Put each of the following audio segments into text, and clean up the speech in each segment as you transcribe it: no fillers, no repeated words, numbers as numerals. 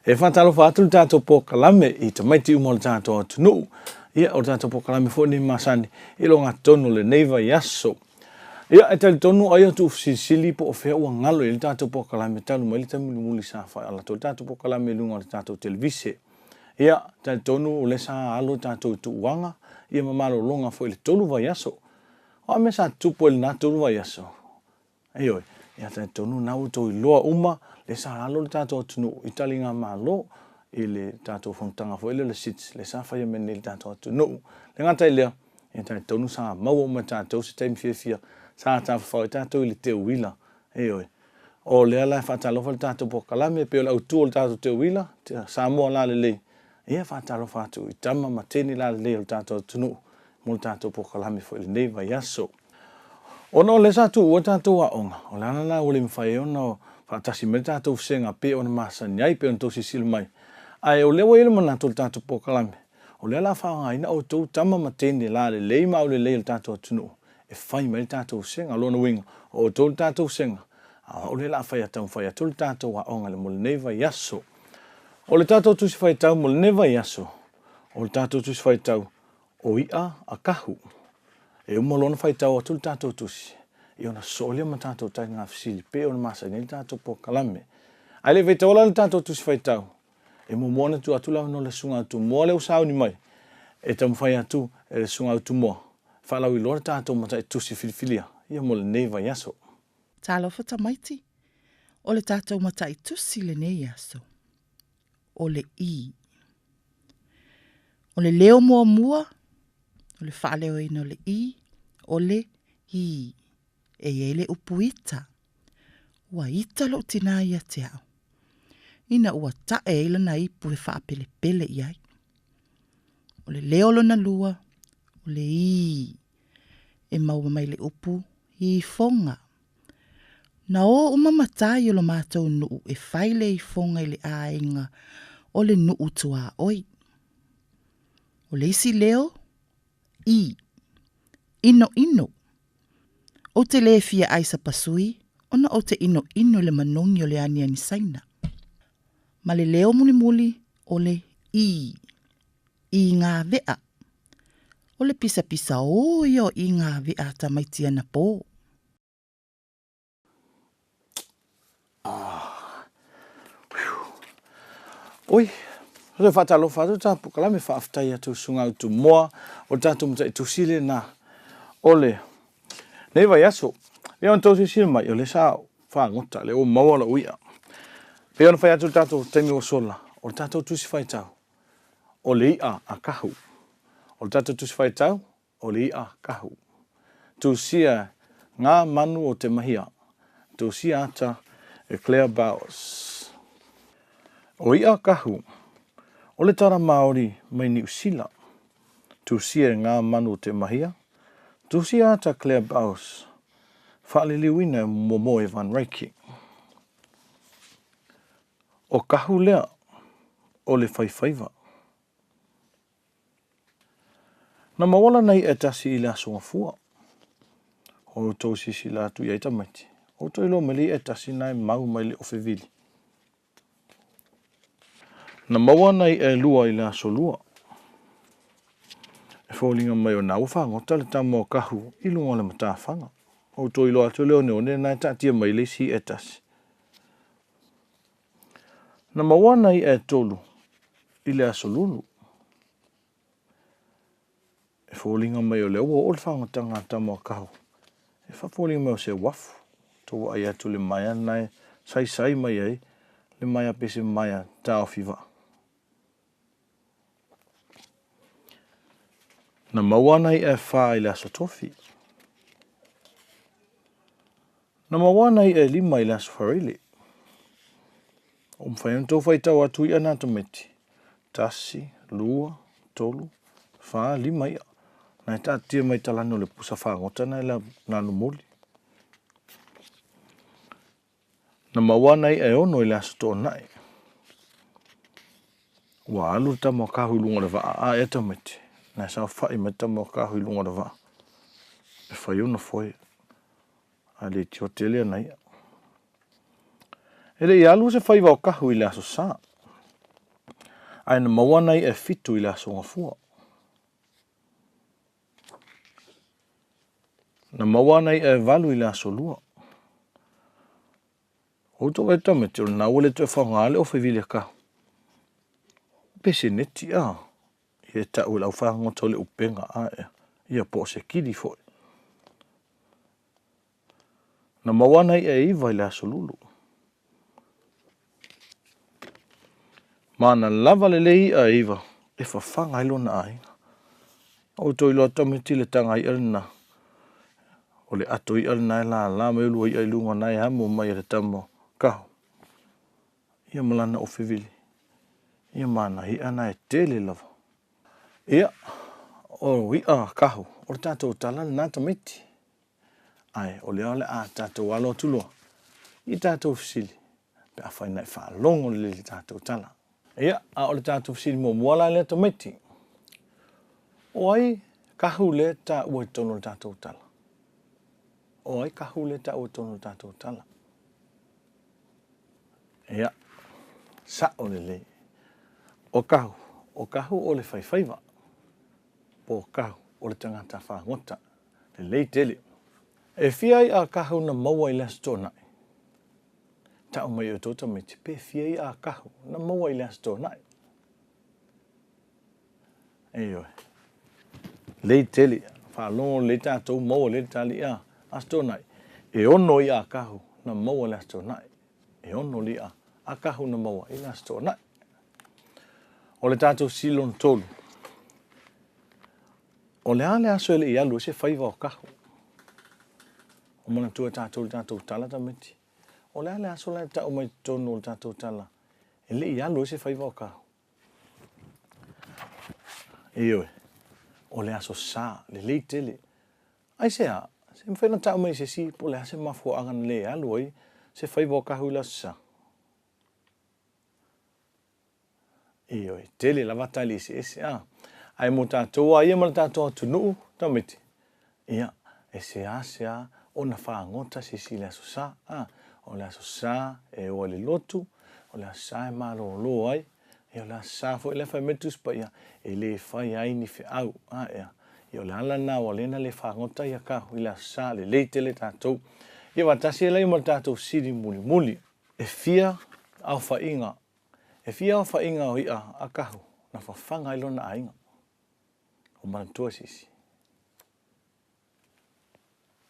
E faatalofa atu le tatou polokalame i tamaiti uma o le tatou atunuu. Ia, o le tatou polokalame foi lenei masani i le ogatotonu o lenei vaiaso. Ia, e talitonu ai o tuufesilisili po o fea ua galo i ai le tatou polokalame talu mai le taimi mulimuli sa faaala atu ai le tatou polokalame i luga o le tatou televise. Ia, talitonu o lea sa alo tatou i tuuaga, ia ma malologa foi i le 3 vaiaso. O a mea sa tutupu ai i lena 3 vaiaso? Ioe, ia talitonu na ua outou iloa uma lea sa alo le tatou atunuu i taligamalo i le tatou fonotaga foi lea o le SIDS lea sa faia mai nei i le tatou atunuu. E le gata i lea, ia talitonu sa maua uma e tatou se taimi fiafia sa tafafao ai tatou i le teuila. Ioe, o lea la e faatalofa le tatou polokalame pei o le autu o le tatou teuila, Samoa lalelei, ia faatalofa atu i tama ma teine lalelei o le tatou atunuu mo le tatou polokalame foi i lenei vaiaso. Ona o lea sa tuua tatou aoga, o le ala lena ua le mafai ai ona faatasi mai le tatou vasega pei ona masani ai, pei ona outou silasila mai. Ae o lea ua i ai le manatu o le tatou polokalame, o lea o le a faaaogaina outou tama ma teine lalelei ma aulelei o le tatou atunuu e fai mai le tatou vasega. O lona uiga, o outou le tatou vasega, a o au lea o le a fai taumafai atu le tatou aoga mo lenei vaiaso. O le tatou Tusi Faitau mo lenei vaiaso, o le tatou Tusi Faitau o I'a a Kahu. E uma loa ona faitau atu le tatou tusi, ia ona sosoo lea ma tatou taliga fesili pei ona masani ai le tatou polokalame. Ae le i faitaua la le tatou tusi faitau, e muamua ona tuu atu le avanoa i le Susuga Utumoa lea ua sauni mai, e taumafai atu e le Susuga Utumoa e faalauiloa le tatou mataitusi filifilia ia mo lenei vaiaso. Talofa tamaiti, o le tatou mataitusi lenei aso, o le I. O le leo muamua, o le faaleoina o le I, o le I. E i ai le upu ita. Ua ita lou tinā ia te au, ina ua tae ai lana ipu e faapelepele i ai. O le leo lona lua, o le I. E maua mai le upu ifoga. Na o uma matai o lo matou nuu e fai le ifoga i le aiga o le nuu tuaoi. O le isi leo, i. Inoino. Ou te le fia ai sapasui ona ou te inoino i le manogi o le aniani Saina. Ma le leo mulimuli o le i. I ngā vea. O le pisapisa ō ia o i ngā vea a tamaiti anapō. Oi, toe faatalofa atu ta polokalame, faafetai atu Susuga Utumoa o le tatou mataitusi lena o le nei vaiaso. Ia ona tou silasila mai, o lea sa fagota, lea ua maua lou i'a. Pei ona fai atu le tatou taimi ua sola, o le tatou tusi faitau, o le i'a a Kahu. O le tatou tusi faitau, o le i'a kahu. Tusia Ngā Manu o Te Mahia. Tusia ata e Claire Bowers. O i'a kahu, o le tara Māori mai Niu Sila. Tusia e Ngā Manu o Te Mahia. Tusia ata Claire Bowers. Faaliliuina e Momoe Van Reike. O kahu lea, o le faifaiva. Na maua lana i'a e tasi i le aso gafua. O outou silasila atu i ai tamaiti, o outou iloa mai le i'a e tasi na e mau mai le ofe vili. Na maua ana i'a e lua i le aso lua. E foliga mai o na ua fagota le tama o Kahu i luga o le matafaga. O outou iloa atu le oneone na e taatia mai le isi i'a e tasi. Na maua ana i'a e tolu i le aso lulu. E foliga mai o lea ua oo le fagotaga a tama o Kahu. E faafoliga mai o se uafu. Tou vaai atu i le maea lena e saisai mai ai le maea pei se maea taofi vaa. Na maua ana i'a e fa i le aso tofi. Na maua ana i'a e lima i le aso Faraile. Ua mafai ona tou faitau atu i'a na tamaiti. Tasi, lua, tolu, fa, lima i'a. Na e taatia mai talani o le pusa fagota na e nanu moli. Na maua ana i'a e ono i le aso toonai. Ua alu le tama o Kahu i luga o le vaa, a ea tamaiti, na e saofai mai le tama o Kahu i luga o le vaa, e fai ona foe, a le leitioa tele ana i'a. E le i alu se faiva o Kahu i le aso Sa. Ae na maua ana i'a e fitu i le Aso Gafua. Na maua ana i'a e valu i le Aso Lua. O outou vaai tamaiti, o lena ua le toe faaaogaina le ofe vili a Kahu. Peseneti a, ia e tau e le aufagota o le upega a ea, ia po o se kili foi. Na maua ana i'a e iva i le aso lulu. Ma na lava lelei i'a e iva e fafaga ai lona aiga. O outou iloa tamaiti le taga i'a lena, o le ato i'a lena e lala mai o lua i'a i luga na e amo mai e le tama o Kahu. Ia ma lana ofe vili. Ia ma ana i'a na e tele lava. Ia, o i'a Kahu, o le tatou tala lena tamaiti. Ae o lea o le a tatou alo atu loa i tatou fesili pe afai na e faalogo lelei i le tatou tala. Ia, a o le tatou fesili muamua la lea tamaiti, o ai Kahu lea e taua i totonu o le tatou tala? O ai Kahu lea e taua i totonu o le tatou tala? Ia, sa'o lelei. O Kahu, o Kahu o le faifaiva, po o Kahu o le tagata fagota. Lelei tele. E fia i'a a Kahu na maua i le Aso Toonai? Ta'u mai e outou tamaiti, pe fia i'a a Kahu na maua i le Aso Toonai? Ioe. Lelei tele. Faalogo lelei tatou maua lelei le tali a Aso Toonai. E ono i'a a Kahu na maua i le Aso Toonai. E ono le i'a a Kahu na maua i le Aso Toonai. O le tatou fesili lona tolu. O le a le aso e le i alu ai se faiva o Kahu? O manatua e tatou le tatou tala tamaiti. O le a le aso la e tau mai totonu o le tatou tala e le i alu ai se faiva o Kahu? Ioe, o le Aso Sa, lelei tele. Aisea? Se mafai ona tau mai e se isi po o le a se mafuaaga na le alu ai se faiva o Kahu i le Aso Sa? Ioe, tele lava tali eseese, a. Ae mo tatou lava ia ma le tatou atunuu, tamaiti, ia, e seasea ona fagota se isi i le Aso Sa, a. O le Aso Sa e o ai le lotu, o le Aso Sa e malolo ai, ia o le Aso Sa foi lea fai mai le Tusi Paia, e le fai ai ni feau, a ea. Ia o le ala lena ua lea na le fagota ai a Kahu i le Aso Sa, lelei tele tatou. Ia faatasi ai la ia ma le tatou sili mulimuli. E fia aofaiga, e fia aofaiga o i'a a Kahu na fafaga ai lona aiga. O manatua se isi.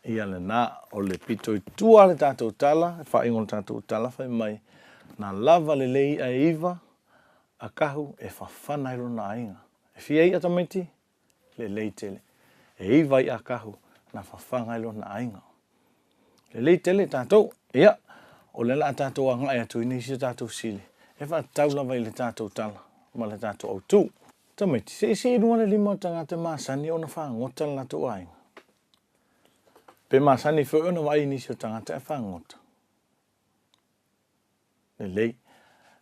Ia lena, o le pito i tua le tatou tala, le faaiuga o le tatou tala fai mai, na lava lelei i'a e iva a Kahu e fafana ai lona aiga. E fia i'a tamaiti? Lelei tele. E iva i'a a Kahu na fafaga ai lona aiga. Lelei tele tatou. Ia, o lea o le a tatou agai atu i nisi o tatou fesili e faatatau lava i le tatou tala ma le tatou autu. Tamaiti, se i sii i luga le lima o le tagata e masani ona fagota le latou aiga. Pe masani foi ona vaai i nisi o tagata e fagota. Lelei.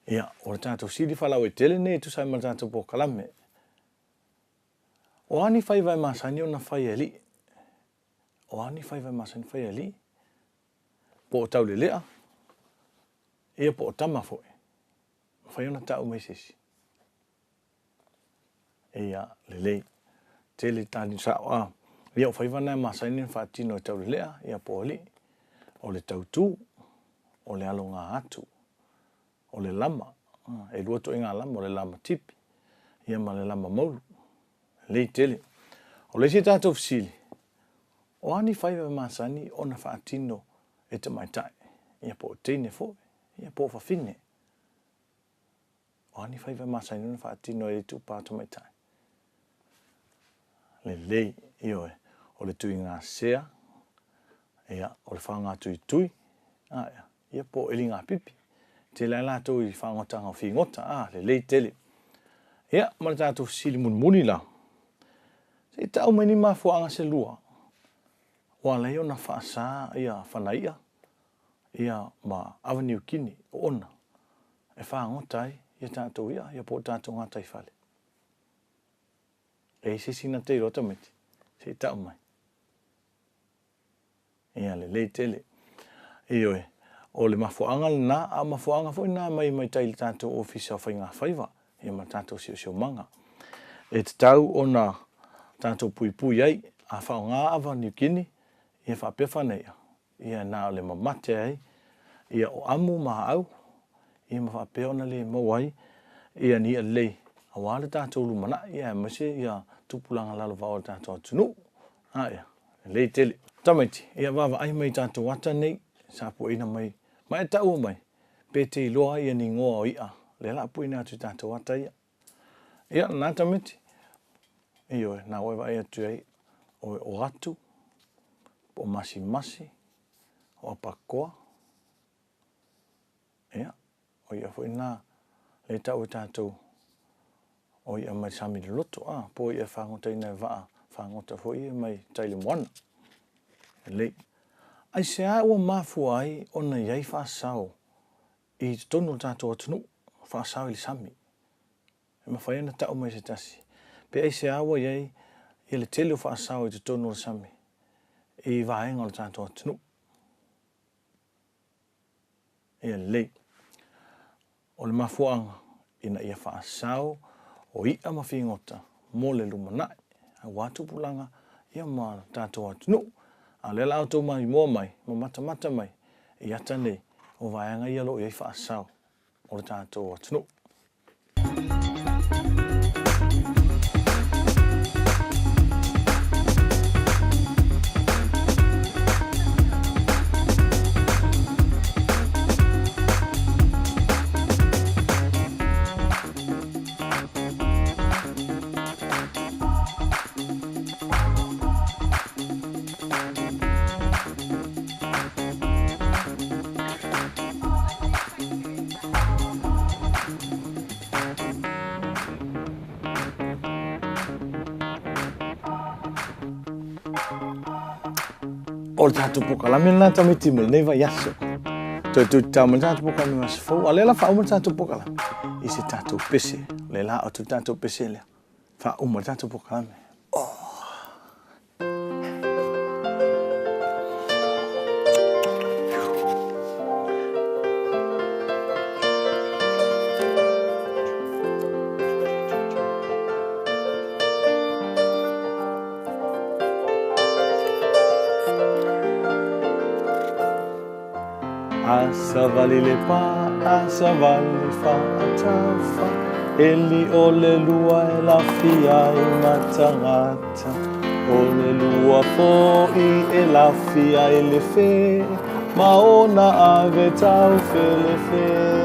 Ia, o le tatou sili faalauaitele lenei e tusa ai ma le tatou polokalame. O a ni faiva e masani ona fai e alii? O a ni faiva e masani fai e alii? Po o taulelea, ia po o tama foi. Mafai ona tau mai se isi. Ia, lelei. Tele tali sa'o a. Ia o faiva na e masani ona faatino e taulelea, ia po o alii. O le tautu, o le aloga atu, o le lama, e lua toaiga lama, o le lama tipi, ia ma le lama maulu. Lelei tele. O le isi tatou fesili, o a ni faiva e masani ona faatino e tamaitai, ia po o teine foi, ia po o fafine? O a ni faiva e masani ona faatino e itupa tamaitai? Lelei, ioe, o le tuigasea, ia, o le fagatuitui, a, ia, po o eligapipi. Tele ai latou i fagotaga o figota, a, lelei tele. Ia, ma le tatou fesili mulimuli la, se i tau mai ni mafuaaga se lua, ua ala ai ona faasa ia fanaia, ia ma ava Niukini o ona e fagota ai ia tatou i'a, ia po o tatou gataifale. E i se isi na te iloa tamaiti, se i tau mai. Ia, lelei tele. Ioe, o le mafuaaga lena, a o mafuaaga foi na mai mai tai i le tatou Ofisa o Faiga Faiva. ia ma le tatou siosiomaga. E tatau ona tatou puipui ai, a faaaoga ava Niu Kini, ia faapea fanai'a, ia na o le mamate ai ia o amu ma aau, ia ma faapea ona le maua ai ia ni i'a lelei aua le tatou lumanai, ia aemaise ia tupulaga lalovaoa o le tatou atunuu. A ia, lelei tele. Tamaiti, ia vaavaai mai i tatou ata nei sa pueina mai ma e taua mai pe te iloa ia ni igoa o i'a lea la a pueina atu i tatou ata ia. Ia, na tamaiti, ioe, na ua e vaai atu ai o o atu, po o masimasi, o apakoa, ia, o i'a foi na lea e tau e tatou o i'a mai le sami loloto, a, po o i'a e fagotaina e vaa fagota foi ia mai tai le moana. Lelei. Aisea ua mafua ai ona i ai faasao i totonu o le tatou atunuu, faasao i le sami? E mafai ona tau mai se tasi, pe aisea ua i ai ia le tele o faasao i totonu o le sami i vaega o le tatou atunuu? Ia lelei. O le mafuaaga ina ia faasao o i'a ma figota mo le lumanai, aua tupulaga ia ma tatou atunuu. A o lea la a outou maimoa mai ma matamata mai i ata nei o vaega ia o lo o i ai faasao o le tatou atunuu. O le tatou polokalame lena tamaiti mo lenei vaiaso. Toe tuutau mai le tatou polokalame i aso fou. A o lea la faauma le tatou polokalame i se tatou pese. O lea la atu le tatou pese lea. Faauma le tatou polokalame. Oh. A savali le pā, a savali faatafa, E li o le lua e lafi ai ma tagata, O le lua foʻi e lafi ai le fē, Ma ona ave taufelefele.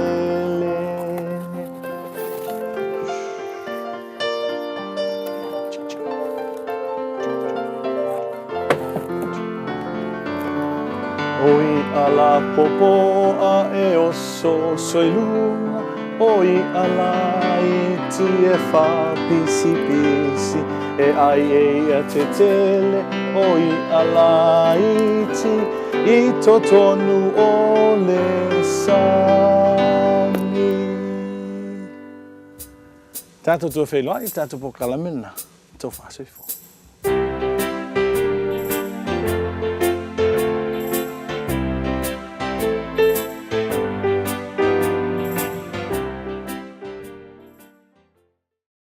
O iʻa lapopo a e osooso i luga, O iʻa laiti e fāpisipisi, E ʻai e iʻa tetele, o iʻa laiti I totonu o le sami. Tatou toe feiloai i le tatou polokalame lena. Tou faasoifua.